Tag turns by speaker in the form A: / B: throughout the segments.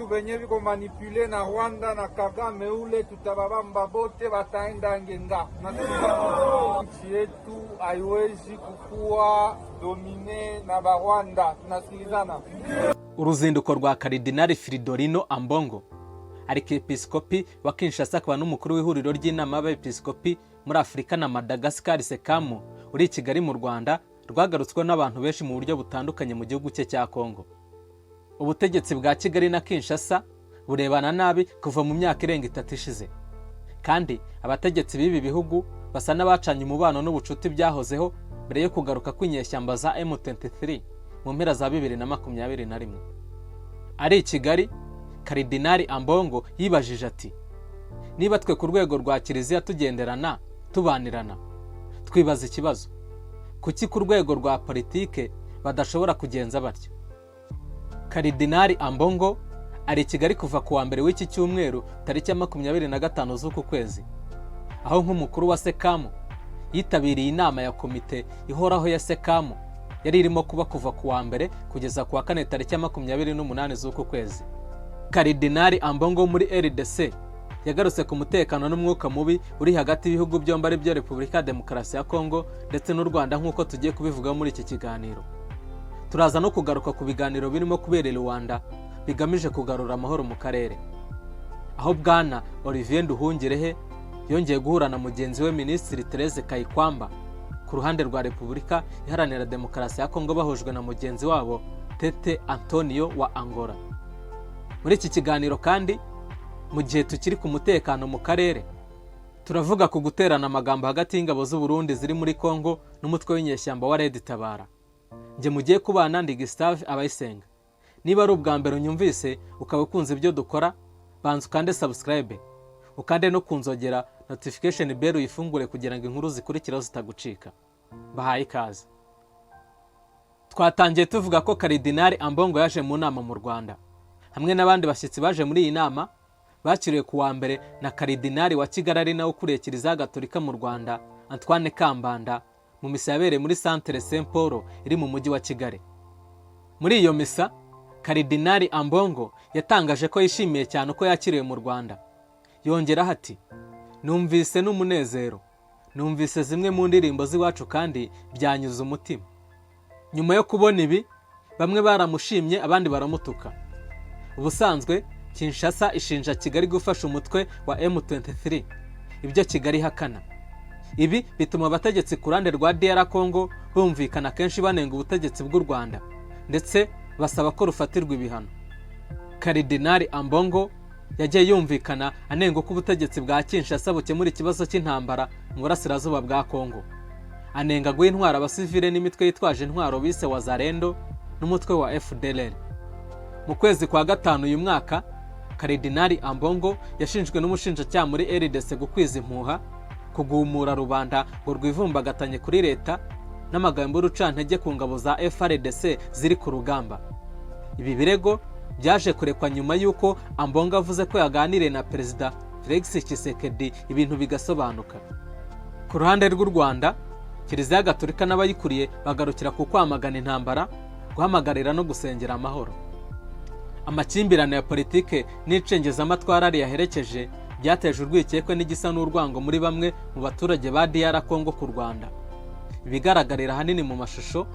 A: Batu benye biko manipulés na Rwanda na Kagame ule tutababamba bote bataenda ngenga. Na nchi yetu haiwezi kukuwa dominée na Barwanda. Tunasikilizana?
B: Uruzinduko rwa Karidinali Fridolin Ambongo, Arikepiskopi wa Kinshasa akaba n'umukuru w'ihuriro ry'inama y'abepiskopi muri Afurika na Madagascar, SECAM, uri i Kigali mu Rwanda, rwagarutswe n'abantu benshi mu buryo butandukanye mu gihugu cye cya Kongo. Ubutegetsi bwa Kigali na Kinshasa burebana nabi kuva mu myaka irenga 3 ishize, kandi abategetsi b'ibi bihugu basa n'abacanye umubano n'ubucuti byahozeho mbere yo kugaruka kw'inyeshyamba za M23 mu mpera za 2021. Ari i Kigali, Karidinali Ambongo yibajije ati: "Niba twe ku rwego rwa kiliziya tugenderana, tubanirana, twibaza ikibazo, kuki ku rwego rwa politike badashobora kugenza batyo?" Karidinali Ambongo ari i Kigali kuva ku wa mbere w'iki cyumweru, tariki ya 25 z'uku kwezi, aho nk'umukuru wa SECAM yitabiriye inama ya komite ihoraho ya SECAM yari irimo kuba kuva ku wa mbere kugeza ku wa kane, tariki ya 28 z'uku kwezi. Karidinali Ambongo wo muri RDC yagarutse ku mutekano n'umwuka mubi uri hagati y'ibihugu byombi, ari byo Repubulika ya Demokarasi ya Kongo ndetse n'u Rwanda, nk'uko tugiye kubivugaho muri iki kiganiro. Turaza no kugaruka ku biganiro birimo kubera i Rwanda bigamije kugarura amahoro mu karere, aho Bwana Olivier Nduhungirehe yongeye guhura na mugenzi we Minisitiri Therese Kayikwamba ku ruhande rwa Repubulika Iharanira Demokarasi ya Kongo, bahujwe na mugenzi wabo Tete Antonio wa Angola. Muri iki kiganiro kandi, mu gihe tukiri ku mutekano mu karere, turavuga ku guterana amagambo hagati y'ingabo z'u Burundi ziri muri Kongo n'umutwe w'inyeshyamba wa Red Tabara. Njye mugiye kubana ndi Gustave Abayisenga. Niba ari ubwa mbere unyumvise, ukaba ukunze ibyo dukora, banza ukande subscribe, ukande no kunzogera notification bell uyifungure kugira ngo inkuru zikurikiraho zitagucika. Bahaye ikaze. Twatangiye tuvuga ko Karidinali Ambongo yaje mu nama mu Rwanda hamwe n'abandi bashyitsi baje muri iyi nama. Bakiriwe ku wa mbere na Karidinali wa Kigali ari nawe ukuriye Kiliziya Gatolika mu Rwanda, Antoine Kambanda, mu misa yabereye muri Centre Saint Paul iri mu mujyi wa Kigali. Muri iyo misa, Karidinali Ambongo yatangaje ko yishimiye cyane uko yakiriwe mu Rwanda. Yongeraho ati: "Numvise n'umunezero, numvise zimwe mu ndirimbo z'iwacu kandi byanyuze umutima." Nyuma yo kubona ibi, bamwe baramushimye, abandi baramutuka. Ubusanzwe Kinshasa ishinja Kigali gufasha umutwe wa M23, ibyo Kigali ihakana. Ibi bituma abategetsi ku ruhande rwa DR Congo bumvikana kenshi banenga ubutegetsi bw'u Rwanda, ndetse basaba ko rufatirwa ibihano. Karidinali Ambongo yagiye yumvikana anenga uko ubutegetsi bwa Kinshasa bukemura ikibazo cy'intambara mu burasirazuba bwa Congo, anenga guha intwaro abasivile n'imitwe yitwaje intwaro bise Wazalendo n'umutwe wa FDLR. Mu kwezi kwa gatanu uyu mwaka, Karidinali Ambongo yashinjwe n'umushinjacyaha muri RDC gukwiza impuha, kugumura rubanda ngo rwivumbagatanye kuri leta, n'amagambo y'urucantege ku ngabo za FARDC ziri ku rugamba. Ibi birego byaje kurekwa nyuma y'uko Ambongo avuze ko yaganiriye na Perezida Felix Tshisekedi, ibintu bigasobanuka. Ku ruhande rw'u Rwanda, Kiliziya Gatolika n'abayikuriye bagarukira ku kwamagana intambara, guhamagarira no gusengera amahoro. Amakimbirane ya politike n'icengezamatwara riyaherekeje byateje urwikekwe n'igisa n'urwango muri bamwe mu baturage ba DR Congo ku Rwanda, ibigaragarira ahanini mu mashusho,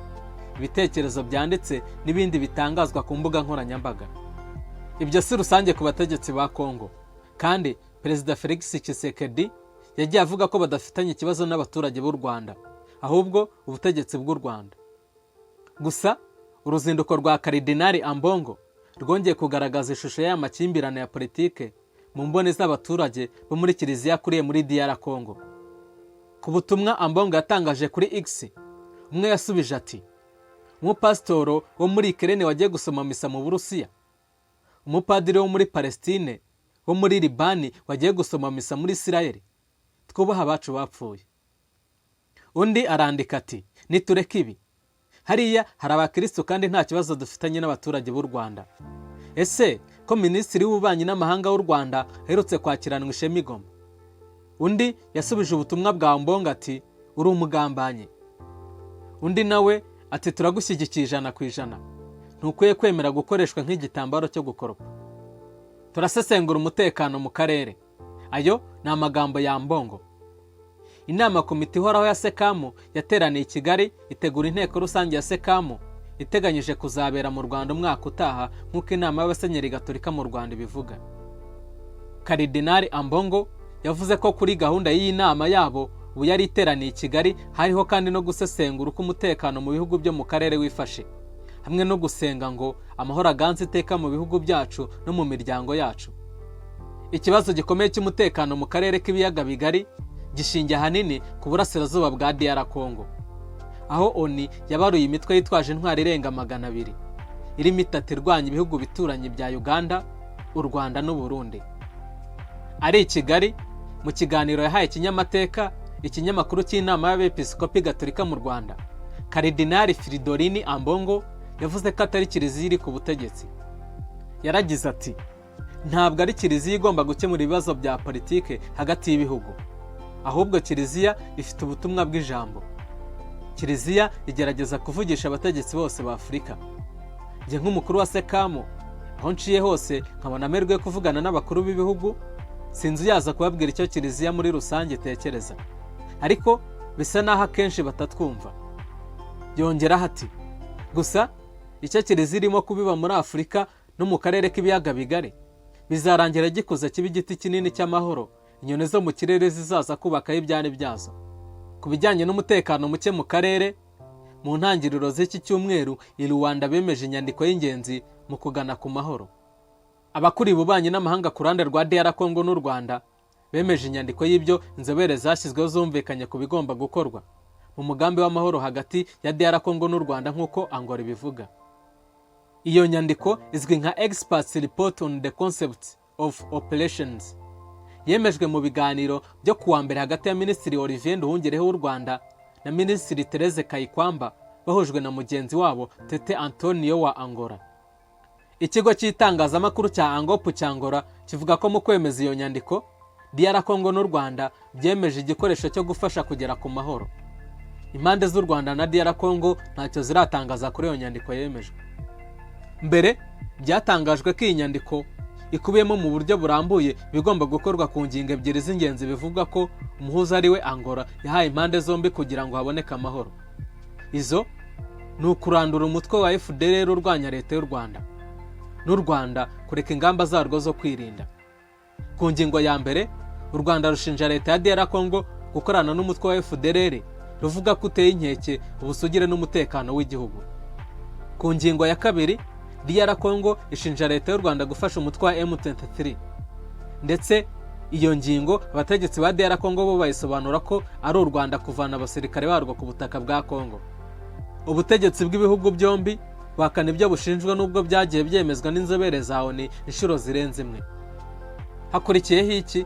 B: ibitekerezo byanditse n'ibindi bitangazwa ku mbuga nkoranyambaga. Ibyo si rusange ku bategetsi ba Congo kandi. Perezida Felix Tshisekedi yagiye avuga ko badafitanye ikibazo n'abaturage b'u Rwanda, ahubwo ubutegetsi bw'u Rwanda. Gusa uruzinduko rwa Karidinali Ambongo rwongeye kugaragaza ishusho y'aya makimbirane ya politike mu mboni z'abaturage bo muri kiliziya akuriye muri DR Congo. Ku butumwa Ambongo yatangaje kuri X, umwe yasubije ati: "Umupasitoro wo muri Ukraine wagiye gusoma misa mu Burusiya, umupadiri wo muri Palestine, wo muri Libani wagiye gusoma misa muri Isirayeli, twubaha abacu bapfuye." Undi arandika ati: "Nitureke ibi, hariya hari abakirisitu kandi nta kibazo dufitanye n'abaturage b'u Rwanda. Ese ko minisitiri w'ububanyi n'amahanga w'u Rwanda aherutse kwakiranwa ishema i Goma?" Undi yasubije ubutumwa bwa Ambongo ati: "Uri umugambanyi." Undi nawe ati: "Turagushyigikiye 100%, ntukwiye kwemera gukoreshwa nk'igitambaro cyo gukoropa." Turasesengura umutekano mu karere. Ayo ni amagambo ya Ambongo. Inama komite ihoraho ya CECAM yateraniye i Kigali itegura inteko rusange ya CECAM iteganyije kuzabera mu Rwanda umwaka utaha, nk'uko inama y'abasenyeri gatolika mu Rwanda ibivuga. Karidinali Ambongo yavuze ko kuri gahunda y'iyi nama yabo ubu yari iteraniye i Kigali hariho kandi no gusesengura uko umutekano mu bihugu byo mu karere wifashe, hamwe no gusenga ngo amahoro aganze iteka mu bihugu byacu no mu miryango yacu. Ikibazo gikomeye cy'umutekano mu karere k'Ibiyaga Bigari gishingiye ahanini ku burasirazuba bwa DR Congo, aho ONU yabaruye imitwe yitwaje intwaro irenga 200, irimo itatu irwanya ibihugu bituranyi bya Uganda, u Rwanda n'u Burundi. Ari i Kigali, mu kiganiro yahaye Kinyamateka, ikinyamakuru cy'inama y'Abepiskopi Gatolika mu Rwanda, Karidinali Fridolin Ambongo yavuze ko atari Kiliziya iri ku butegetsi. Yaragize ati: "Ntabwo ari Kiliziya igomba gukemura ibibazo bya politike hagati y'ibihugu, ahubwo Kiliziya ifite ubutumwa bw'ijambo. Kiliziya igerageza kuvugisha abategetsi bose ba Afurika. Njye nk'umukuru wa CECAM, aho nciye hose nkabona amahirwe yo kuvugana n'abakuru b'ibihugu, sinzi uyaza kubabwira icyo Kiliziya muri rusange itekereza, ariko bisa n'aho akenshi batatwumva." Yongeraho ati: "Gusa icyo Kiliziya irimo kubiba muri Afurika no mu karere k'Ibiyaga Bigari bizarangira gikuze kiba igiti kinini cy'amahoro, inyoni zo mu kirere zizaza kubakaho ibyari byazo." Ku bijyanye n'umutekano muke mu karere, mu ntangiriro z'iki cyumweru i Rwanda bemeje inyandiko y'ingenzi mu kugana ku mahoro. Abakuriye ububanyi n'amahanga ku ruhande rwa DR Congo n'u Rwanda bemeje inyandiko y'ibyo inzobere zashyizweho zumvikanye ku bigomba gukorwa mu mugambi w'amahoro hagati ya DR Congo n'u Rwanda, nk'uko Angola ibivuga. Iyo nyandiko izwi nka Experts Report on the Concept of Operations, yemejwe mu biganiro byo kuwa mbere hagati ya Minisitiri Olivier Nduhungirehe w'u Rwanda na Minisitiri Therese Kayikwamba, bahujwe na mugenzi wabo Tete Antonio wa Angola. Ikigo cy'itangazamakuru cya Angopu cya Angola kivuga ko mu kwemeza iyo nyandiko, DR Congo n'u Rwanda byemeje igikoresho cyo gufasha kugera ku mahoro. Impande z'u Rwanda na DR Congo ntacyo ziratangaza kuri iyo nyandiko yemejwe. Mbere byatangajwe ko iyi nyandiko ikubiyemo mu buryo burambuye ibigomba gukorwa ku ngingo ebyiri z'ingenzi bivugwa ko umuhuza, ari we Angola, yahaye impande zombi kugira ngo haboneke amahoro. Izo ni ukurandura umutwe wa FDLR urwanya leta y'u Rwanda, n'u Rwanda kureka ingamba zarwo zo kwirinda. Ku ngingo ya mbere, u Rwanda rushinja leta ya DR Congo gukorana n'umutwe wa FDLR, ruvuga ko uteye inkeke ubusugire n'umutekano w'igihugu. Ku ngingo ya kabiri, DR Congo ishinja leta y'u Rwanda gufasha umutwe wa M23, ndetse iyo ngingo abategetsi ba DR Congo bo bayisobanura ko ari u Rwanda kuvana abasirikare barwo ku butaka bwa Congo. Ubutegetsi bw'ibihugu byombi buhakana ibyo bushinjwa, n'ubwo byagiye byemezwa n'inzobere za ONU inshuro zirenze imwe. Hakurikiyeho iki?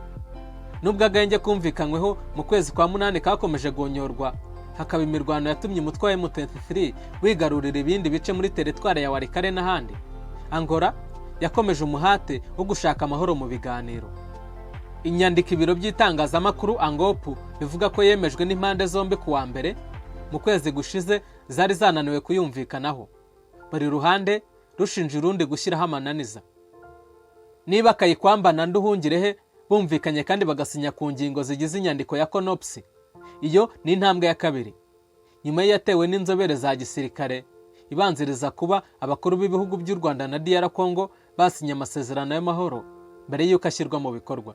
B: Nubwo agahenge kumvikanyweho mu kwezi kwa munani kakomeje guhonyorwa, hakaba imirwano yatumye umutwe wa M23 wigarurira ibindi bice muri teritwari ya Walikale n'ahandi, Angola yakomeje umuhate wo gushaka amahoro mu biganiro. Inyandiko ibiro by'itangazamakuru Angopu bivuga ko yemejwe n'impande zombi ku wa mbere mu kwezi gushize zari zananiwe kuyumvikanaho, buri ruhande rushinja urundi gushyiraho amananiza. Niba Kayikwamba na Nduhungirehe bumvikanye kandi bagasinya ku ngingo zigize inyandiko ya CONOPS, iyo ni intambwe ya kabiri nyuma yatewe n'inzobere za gisirikare ibanziriza kuba abakuru b'ibihugu by'u Rwanda na DR Congo basinye amasezerano y'amahoro mbere y'uko ashyirwa mu bikorwa.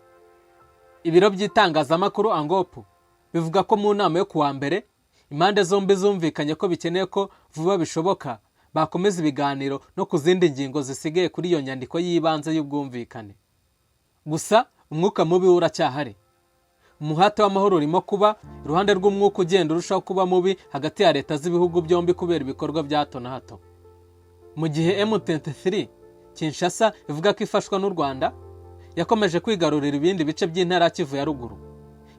B: Ibiro by'itangazamakuru Angopu bivuga ko mu nama yo kuwa mbere impande zombi zumvikanye ko bikeneye ko vuba bishoboka bakomeza ibiganiro no ku zindi ngingo zisigaye kuri iyo nyandiko y'ibanze y'ubwumvikane. Gusa umwuka mubi we uracyahari. Umuhate w'amahoro urimo kuba iruhande rw'umwuka ugenda urushaho kuba mubi hagati ya leta z'ibihugu byombi kubera ibikorwa bya hato na hato. Mu gihe M23 Kinshasa ivuga ko ifashwa n'u Rwanda yakomeje kwigarurira ibindi bice by'intara ya Kivu ya Ruguru,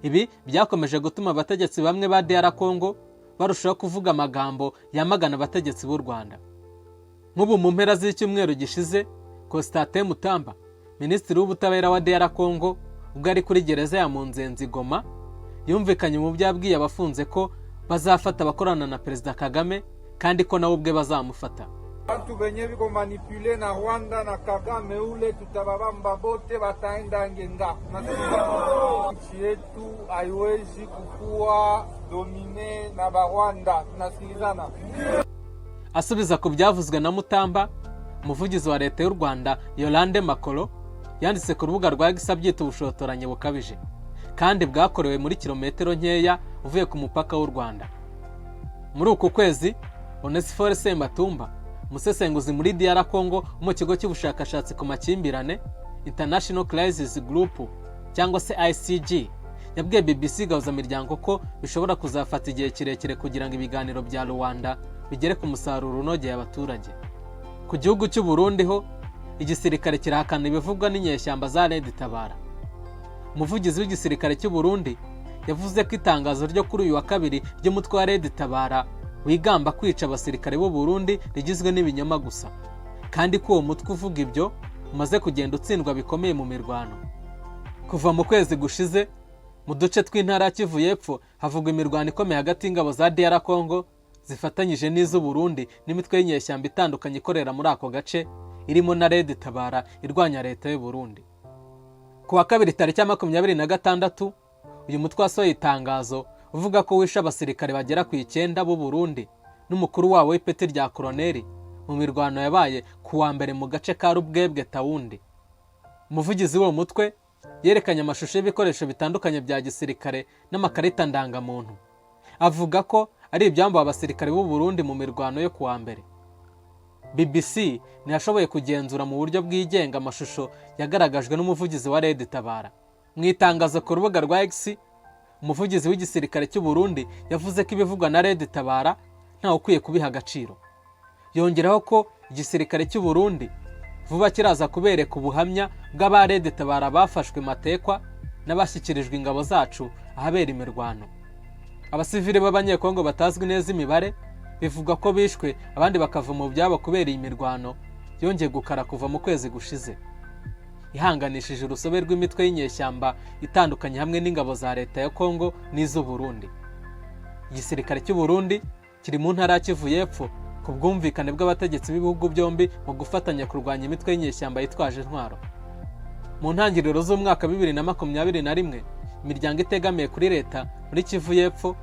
B: ibi byakomeje gutuma abategetsi bamwe ba DR Congo barushaho kuvuga amagambo yamagana abategetsi b'u Rwanda. Nk'ubu mu mpera z'icyumweru gishize, Constantin Mutamba, minisitiri w'ubutabera wa DR Congo, ubwo ari kuri gereza ya Munzenzi Goma, yumvikanye mu byo yabwiye abafunze ko bazafata abakorana na Perezida Kagame kandi ko nawe ubwe bazamufata.
A: Batu benye biko manipulés na Rwanda na Kagame ule tutababamba bote bataenda ngenga. Nchi yetu haiwezi kukuwa dominée na Barwanda. Tunasikilizana?
B: Asubiza ku byavuzwe na Mutamba, umuvugizi wa leta y'u Rwanda Yolande Makolo yanditse ku rubuga rwa X abyita ubushotoranyi bukabije kandi bwakorewe muri kilometero nkeya uvuye ku mupaka w'u Rwanda. Muri uku kwezi, Onesphore Sematumba, umusesenguzi muri DR Congo wo mu kigo cy'ubushakashatsi ku makimbirane International Crisis Group cyangwa se ICG, yabwiye BBC Gahuzamiryango ko bishobora kuzafata igihe kirekire kugira ngo ibiganiro bya Rwanda bigere ku musaruro unogeye abaturage. Ku gihugu cy'u Burundi ho, igisirikare kirahakana ibivugwa n'inyeshyamba za Red Tabara. Umuvugizi w'igisirikare cy'u Burundi yavuze ko itangazo ryo kuri uyu wa kabiri ry'umutwe wa Red Tabara wigamba kwica abasirikare b'u Burundi rigizwe n'ibinyoma gusa, kandi ko uwo mutwe uvuga ibyo umaze kugenda utsindwa bikomeye mu mirwano. Kuva mu kwezi gushize, mu duce tw'intara ya Kivu y'Epfo havugwa imirwano ikomeye hagati y'ingabo za DR Congo zifatanyije n'iz'u Burundi n'imitwe y'inyeshyamba itandukanye ikorera muri ako gace, irimo na Red Tabara irwanya leta y'u Burundi. Ku wa kabiri tariki ya 26, uyu mutwe wasohoye itangazo uvuga ko wishe abasirikare bagera ku 9 b'u Burundi n'umukuru wabo w'ipeti rya koroneri mu mirwano yabaye ku wa mbere mu gace ka Rubwebwe Tawundi. Umuvugizi w'uwo mutwe yerekanye amashusho y'ibikoresho bitandukanye bya gisirikare n'amakarita ndangamuntu, avuga ko ari ibyambuwe abasirikare b'u Burundi mu mirwano yo ku wa mbere. BBC ntiyashoboye kugenzura mu buryo bwigenga amashusho yagaragajwe n'umuvugizi wa Red Tabara. Mu itangazo ku rubuga rwa X, umuvugizi w'igisirikare cy'u Burundi yavuze ko ibivugwa na Red Tabara ntawe ukwiye kubiha agaciro. Yongeraho ko igisirikare cy'u Burundi vuba kiraza kubereka ubuhamya bw'aba Red Tabara bafashwe matekwa n'abashyikirijwe ingabo zacu ahabera imirwano. Abasivili b'Abanyekongo batazwi neza imibare bivugwa ko bishwe, abandi bakava mu byabo kubera iyi mirwano yongeye gukara kuva mu kwezi gushize, ihanganishije urusobe rw'imitwe y'inyeshyamba itandukanye hamwe n'ingabo za leta ya Kongo n'iz'u Burundi. Igisirikare cy'u Burundi kiri mu ntara ya Kivu y'Epfo ku bwumvikane bw'abategetsi b'ibihugu byombi mu gufatanya kurwanya imitwe y'inyeshyamba yitwaje intwaro. Mu ntangiriro z'umwaka 2021, imiryango itegamiye kuri leta muri Kivu y'Epfo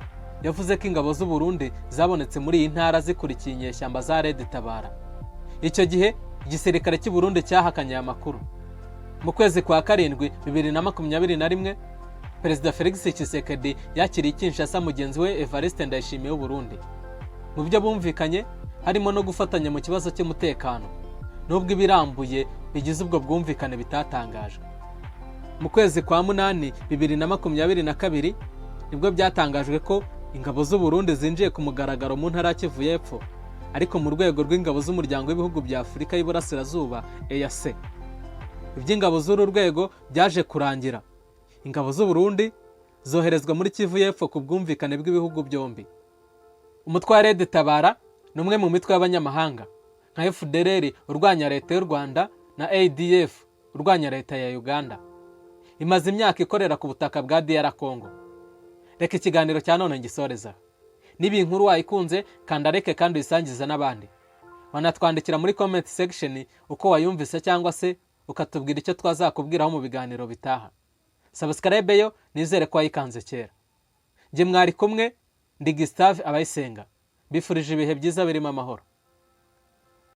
B: yavuze ko ingabo z'u Burundi zabonetse muri iyi ntara zikurikiye inyeshyamba za Red Tabara. Icyo gihe igisirikare cy'u Burundi cyahakanye aya makuru. Mu kwezi kwa karindwi 2021, Perezida Felix Tshisekedi yakiriye i Kinshasa mugenzi we Evariste Ndayishimiye w'u Burundi. Mu byo bumvikanye harimo no gufatanya mu kibazo cy'umutekano, nubwo ibirambuye bigize ubwo bwumvikane bitatangajwe. Mu kwezi kwa munani 2022 nibwo byatangajwe ko ingabo z'u Burundi zinjiye ku mugaragaro mu ntara ya Kivu y'Epfo, ariko mu rwego rw'ingabo z'umuryango w'ibihugu bya Afurika y'Iburasirazuba, EAC. Iby'ingabo z'uru rwego byaje kurangira ingabo z'u Burundi zoherezwa muri Kivu y'Epfo ku bwumvikane bw'ibihugu byombi. Umutwe wa Red Tabara ni umwe mu mitwe y'abanyamahanga nka FDLR urwanya leta y'u Rwanda na ADF urwanya leta ya Uganda. Imaze imyaka ikorera ku butaka bwa DR Congo. Reka ikiganiro cya none ngisoreza. Niba iyi nkuru wayikunze, kanda like kandi uyisangize n'abandi. Wanatwandikira muri comment section uko wayumvise cyangwa se ukatubwira icyo twazakubwiraho mu biganiro bitaha. Subscribe yo nizere ko wayikanze kera. Njye mwari kumwe ndi Gustave Abayisenga, mbifurije ibihe byiza birimo amahoro.